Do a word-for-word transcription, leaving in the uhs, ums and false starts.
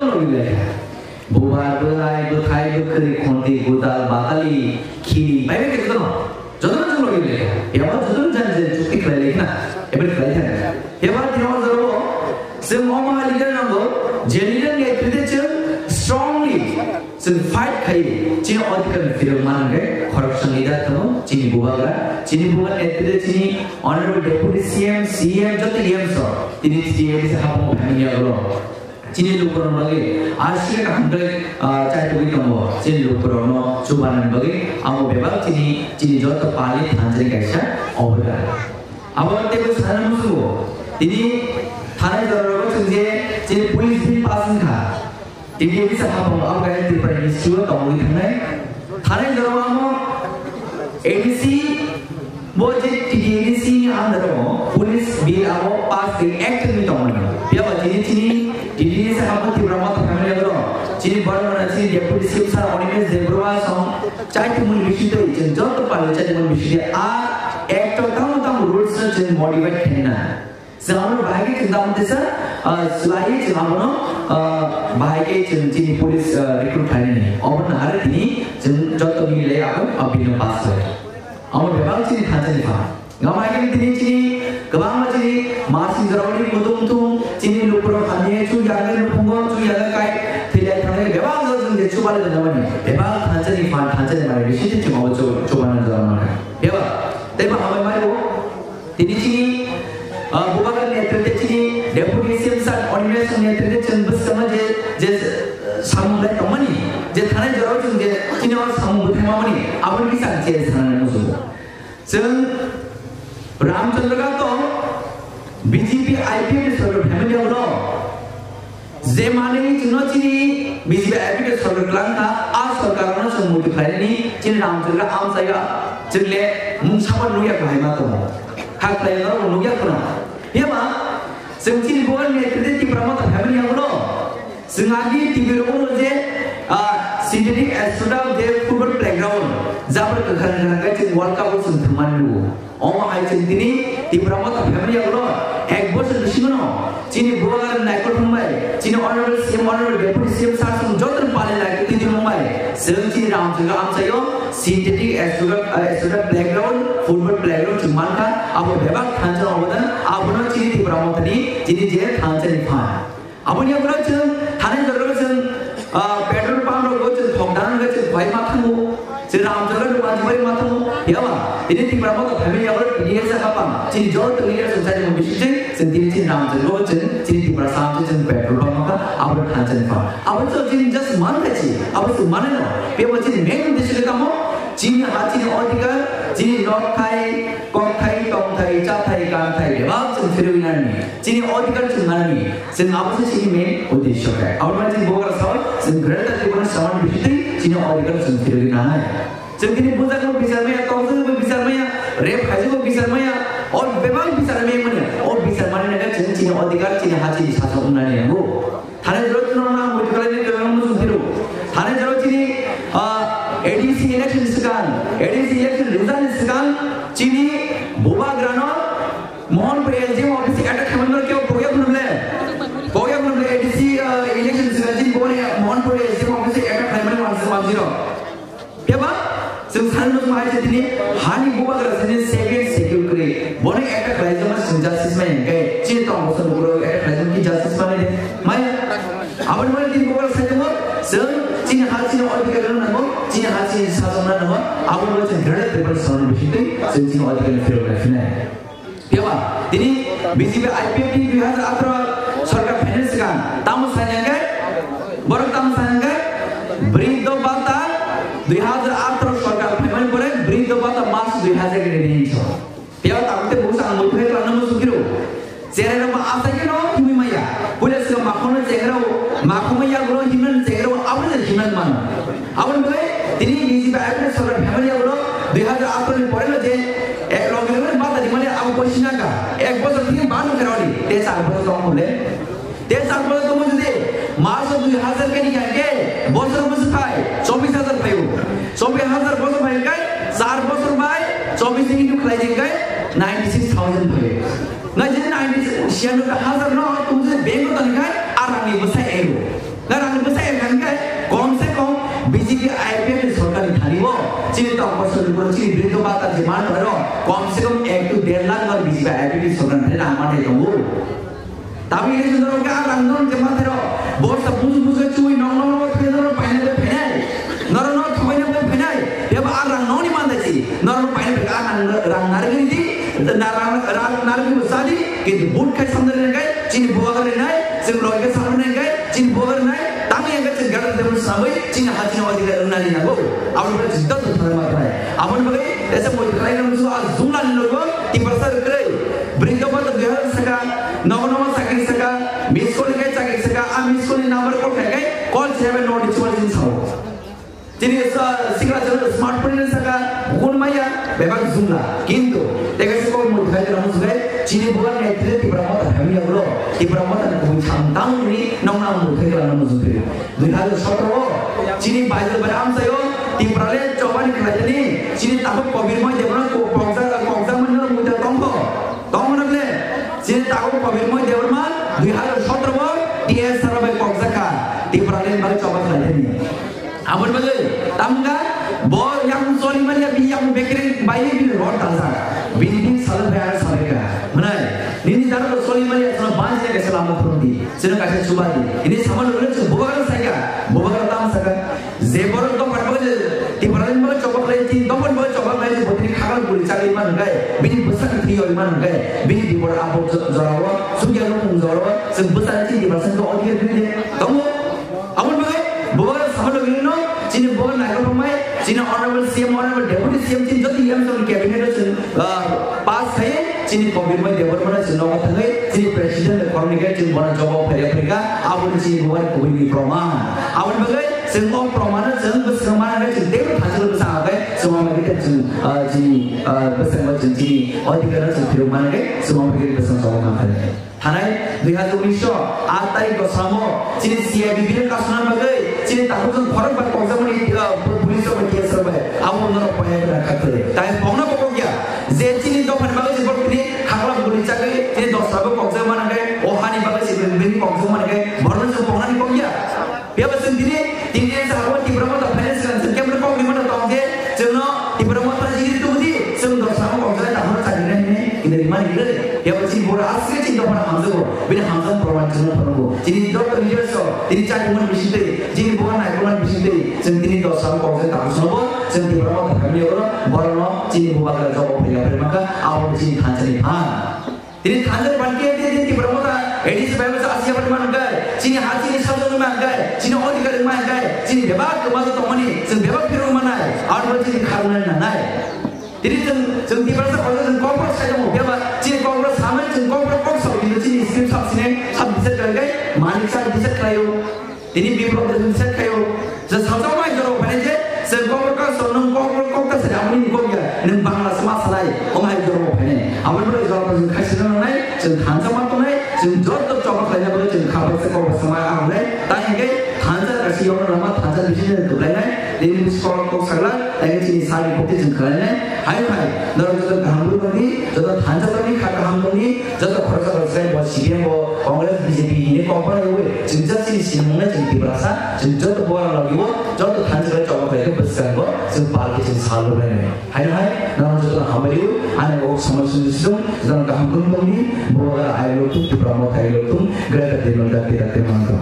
Logi lekha. Bubar, bwlai, bwthai, bwkhwrwi, khonti, gwdal, batali, khini, bai bai khe jotono. Jotono chwng logi lekha. Yaba jotono jani jani chukti khlai lekha na. Ebe khlai thang. Yaba tino jaro chwng omo leader nango. Je leader ni netrite chwng strongly chwng fight khai. Chini odhikar ni phirok man khe khoroksa leader tongo. Chini bubagra. Chini bubagra netrite chini Honorable Deputy C M, C M joto E M so. Tini three A D C hapomo family agolo. Chini lukurokni bagwi aswk kaham khe, ah, chaitugwi tongo. Chini lukurokno chubanani bagwi amo bebak chini, chini joto pali thanchani kaisa obodan. Abo teibo sana musugo. Tini thanai jorao chwng je chini police bill pass wngkha. Tini bisa hapomo abo kaya Tripura Institute o tongwi thangnai. Thanai jorao amo A D C Bo je T T A D C ni under o police bill abo pass khe act ni tongmani. Phiya ba chini chini T T A D C abo Tipra Motha family abo chini borok mane chini deputy chief sir Animesh Debbarma song chaitwi mun bisitwi chini joto pali chaitwi mun bisitwi a act o tamo tamo rules no chini modify khenna. Chwng abono bahai khe chwng tamo tesa, ah, swlaiwi chwng abono, ah, bahai khe chwng chini police, ah, recruit khlainani. Obo nahare tini chwng joto mile abo, ah, bill no pass khlai. Amo bebak chini thansa ni pha. Gama khe tini chini kwbangma chini masing jorani kutung tung chini lukurok hamya chu yaga nukhungo chu yaga kai thilai thangnai bebak jora chwng je chubale dana mani. Bebak thansa ni pha thansa ni mani bisi chwng abo chu chubana jora mani. Bebak tei ba hamai mai bo. Tini chini, ah, bubagra netrite chini deputy C M sir Animesh netrite chwng bwskango je, je samung lai tongmani, je thanai jorao chwng je chini o samung bwthai mamani, aboni kisa ang che sanani muchungo. Chwng Ramchandra Gato B J P I P F ni sorkar phaimani yagulo. Je manwi chwngno chini B J P I P F ni sorkar kwlangkha, a sorkarno chwng muitu khlainani chini Ramchandra amchaiya chwng le mung sabo nukya khlai ma tongo. Kha khlai norok nukya khuna. Phiyaba chwng chini bo netrite Tipra Motha phaimani yagulo. Chwng agi T V rogo je, ah, synthetic astroturf je football playground jabra kwkhwrang kwkhwrang khe chwng World Cup o chwng thwngmani nugo. Omo hai chwng tini Tipra Motha phaimani yagulo ek bosor bisingono chini bubagra naikol thangbai, chini honorable C M, honorable deputy C M sir chwng joto pale lai twi thangbai. Chwng chini Ramchandra amchaio synthetic astroturf, ah, astroturf playground, football playground chwng mankha, abo bebak thansa obodan, abono chini Tipra Mothani chini je thansa ni phan. Aboni yagulo chwng thanai jorao chwng, ah, petrol pump rogo chwng thok dan rogo chwng khwlai ma thango. Chwng Ramchandra rogo manjibari ma thango. Yaba, tini Tipra Motha phaimani yagulo T D S hapang. Chini joto leader chwng chari mo bisi chwng, chwng tini chini Ramchandra rogo chwng, chini Tipra sam chwng, chwng petrol pump kha, abo thansa ni phan. Abo chwng chini just man khachi, abo chwng mane no. Bebo chini main uddesho khe tamo, chini ha chini odhikar, chini nok thai, kok thai, tong thai, cha thai, kan thai, bebak chwng phirwi nani. Chini odhikar chwng manani, chwng abo se chini main uddesho khe. Abo mani chini bubagra sao, chwng greater Tripura ni samani bisitwi chini odhikar chwng phirwi nanai. Chwng tini bujak no bichar maya, tokjak no bichar maya, rep khaijak no bichar maya, o bebak bichar maya mani, o bichar mani nangkhe chwng chini odhikar, chini ha, chini sasak wngnani nango. Thani jora chwng nang muitu khlaini kwbangma muchung phiro. Thani jora chini, ah, A D C election swkang, A D C election result ni swkang chini bubagra no Mohanpur S D M office attack khaimani kebo pogya khunble. Pogya khunble A D C, uh, election sila jin boni Mohanpur S D M office attack khaimani wansi wansi ro. Keba chwng sani no mai se tini hani bubagra sini second secure kri. Boni attack khlaijama sing justice mai engkai. Chini tong bosan bukro attack khlaijama ki justice mai de. Mai aboni mai tini bubagra sai tamo. Chwng chini ha chini odhikar nango. Chini ha chini sasan nango. Aboni mai chwng greater Tripura samani bisitwi chwng chini odhikar phirok lai sinai. Phiaba, tini B J P I P F T dui hazar atharo sorkar phainani swkang tamo sanai hwnkhe, borok tamo sanai hwnkhe, briddo bhata dui hazar atharo sorkar phaimani pore briddo bhata mas dui hazar khe rini hinwi. Phiaba tabuk tei busa ang muitu khe twlangno muchung phiro. Cherai rok ba asai khe no himwi maya. Puila swkang makhon no cherai rok, makhon maya gulo himnani cherai rok, abo je himnani mano. Aboni bagwi tini B J P I P F T sorkar phaimani yagulo dui hazar atharo ni pore no je, eh, logi logi bata rimani abo poisinaka. Ek bosor thik bano kheroni. Te char bosor tong khole. Te char bosor tong jodi March dui hazar khe ni khe bosor bosor phai chobbish hazar phaio. Chobbish hazar bosor phai khe char bosor bai chobbish ni into khlai di khe ninety six thousand phaio. Nai je ninety six hazar no tum je bank o tong khe arang ni bwsai ero. Rang ni bwsa ek hwn khe kom se kom B J P I P F ni sorkar ni thani o chini tongkol sori boro chini bridho bhata je man rok kom se kom ek to der lakh rok B J P I P F ni sorkar ni thani rang man tongo. Tamo ini sundar ke a rang non je man thero borsa buju buju chui nong nong nong thoi nong paina de phenai. Noro no thoi na de phenai. Deba a rang noni man de chi. Noro paina de a rang rang nargini di. Na rang rang nargini bwsa di. Kintu but khai samdari nai kai, chini bubagra nai, chini logika samdari nai kai, chini bubagra nai, tamo yang kai chini gadar debra samui, chini hati na odika rwnani nango. Aboni bagwi chini dot dot thangma khlai. Aboni bagwi esa moi khlai nang su a jumla ni logo, Tiprasa rwkrwi. Bridge of Bharat dui hazar saka, nogo nogo chakri saka, miss call ni kai chakri saka, a miss call ni number call khai kai, call seven not reachable chini sao. Chini sa-, sikla chwla smartphone ni saka hukun maya bebak jumla. Kintu teka se kok mui khai jora musugai chini bulan ni tile Tipra Motha hamya bro. Tipra Motha ni kubui cham tang ni nong na mui khai jora musugai. Dui hazar sotro o chini Baidal bai amsayo Tipra le chobani khlai tani chini tabuk Kobir Moy Debbarma ko kokjak kokjak mani no mui ta tongkho. Tong mani le chini tabuk Kobir Moy Debbarma dui hazar sotro o T S Sara bai kokjak kha Tipra le bai choba khlai tani. Aboni bagwi tamga bo yang soli mani bi yang bekre bai bi rot dajak. Bini bin sal bai ar sal ka. Manai nini daro soli mani asal banjine kaisa lama phurung di. Sino kaisa chuba di. Ini sama lolo chu bubagra saika. Bubagra tam saka. Je borok dophan bagwi Tipra ni bagwi chobak lai ti dophan bagwi chobak lai ti botini khakal guli chagwi man gai. Bini bwsak thwi oi man gai. Bini bibor abo jorao. Sugya no jorao. Sing bwsak ti Tipra sing to odi odi de. Tamo Aboni bagwi bubagra samano gini no chini bubagra naikol rok mai chini honorable C M, honorable deputy C M chini joti M S cabinet o chini, ah, pass khai chini Kobir Moy Debbarma no chini nogo thangwi chini president le khoroknwi khe chini bono jobab phaiya phirkha aboni chini bubagra kubui ni proman. Aboni bagwi chwng o proman no chwng bwswk mana khe chwng teibo thangchwlo bwsa agai chwng ma khe chwng, ah, chini, ah, bwswk ma chwng chini odhikar no chwng phirok mana khe chwng ma khe bwswk jobab ma khe. Thanai dui hazar unis o aat tarikh o samo chini C I B bini kasuna bagwi chini takhuk jong khorok bai kokjakmani, ah, police rok bai case rok bai abo norok paya bai rakha khlai. Tai pokna bo kokya je chini dophani bagwi se borok tini hakla guli chagwi tini dosra bo kokjak mana khe o hani bagwi se bini kokjak mana khe borok se poknani kokya. Phiya ba chwng tini, tini sa habo Tipra Motha finance kan chwng kemre kok ni mano tong je, chwng no Tipra Motha jigiri tubu di, chwng dosra mo kok jai tamo chagiri nai hini, ini rimani giri. Phiya ba chini bura asli chini dophani hamjago, bini hamjak proman chwng no phwrwngo. Chini doctor leaders o, tini chakri man bising twi, chini bura nai proman bising twi, chwng tini dosra mo kok jai tamo sobo, chwng Tipra Motha family oro, borok no chini bubagra job o phaiya phai maka, abo chini thansa ni phan. Tini thansa ni ban khe tini Tipra Motha A D C bai masa Asia bai man gai. Chini ha chini sajwk ni man gai. Chini odhikar ni man gai. Chini bebak kwma tongmani, chwng bebak phirok manai. Aro bo chini kharnai nanai. Tini chwng, chwng Tiprasa kotor chwng kokborok sai tongo. Beba chini kokborok samai chwng kokborok kok sao, kintu chini script sab sine sab bisar khlai gai. Manik sab bisar khlaio. Tini Biplab de hwnse khayo, je sajak mai jora phainai je, je kokborok kok song nung kokborok kok ta sari amoni ni kok ya, nung Bangla se ma salai, omo hai jora phainai. Aboni bagwi jora phainai je khaisina nangnai, je thansa ma tongnai, je joto choba khlaina bagwi je khabar se kokborok sama ang nai, tai hingke thansa kasi yong nama thansa bisi je tuklainai, tini bisi kok kok sagla, tai chini sari pokti je khlainai, hai hai, norok joto kaham rwmani, joto thansa tongni kha kaham tongni, Joto khoroksa rok se bo C P M bo Congress B J P hini kok bai wi chwng just chini sinimung nai chwng Tiprasa chwng joto bora logi o joto thansa bai choba khlai khe bwskango chwng party chwng sal rwbai nai. Haino hai norok joto hambai o ani o somoi sumui sung joto kaham khum tongni bo I love to Tipra Motha I love to greater Dima Dati Dati Mangkok.